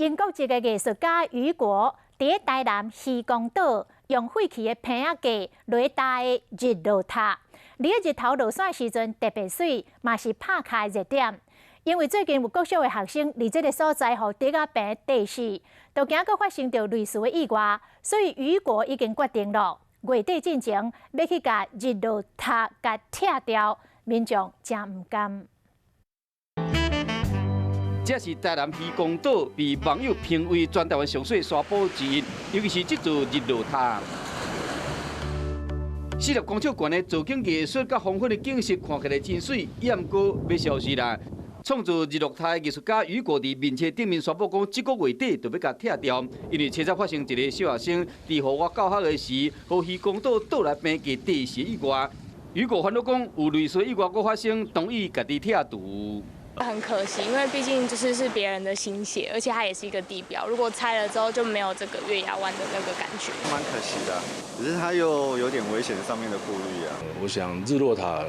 英國籍的藝術家雨果，佇台南漁光島用廢棄的棚仔架來搭的日落塔。佇日頭落山時陣特別媠，嘛是拍卡的熱點。因為最近有國小的學生佇這个所在予竹仔棚硩死，就驚閣發生著類似的意外，所以雨果已經決定了，月底進前欲去共日落塔共拆掉，民眾誠毋甘。這是台南漁光島被網友評為全台灣上媠沙埔之一，尤其是這座日落塔。40公尺懸的造景藝術佮黃昏的景色看起來真媠，毋過欲消失啦。創造日落塔的藝術家雨果佇面冊頂面宣布講，這个月底就欲共拆掉，因為車仔發生一个小學生佇戶外教學的時，予漁光島倒來棚架硩死意外。雨果煩惱講，有類似意外閣發生，同意家己拆除。很可惜，因為畢竟就是是別人的心血，而且它也是一個地標。如果拆了之後，就沒有這個月牙灣的那個感覺。蠻可惜的，只是它又有點危險上面的顧慮啊。我想日落塔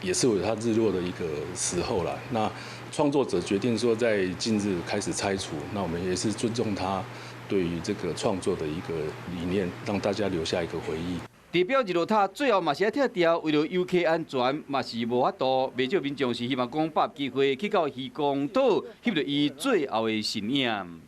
也是有它日落的一個時候啦。那創作者決定說在近日開始拆除，那我們也是尊重他對於這個創作的一個理念，讓大家留下一個回憶。地標日落塔最後嘛是愛拆掉，為著遊客安全嘛是無法度。袂少民眾是希望講把握機會去到漁光島，翕著伊最後的身影。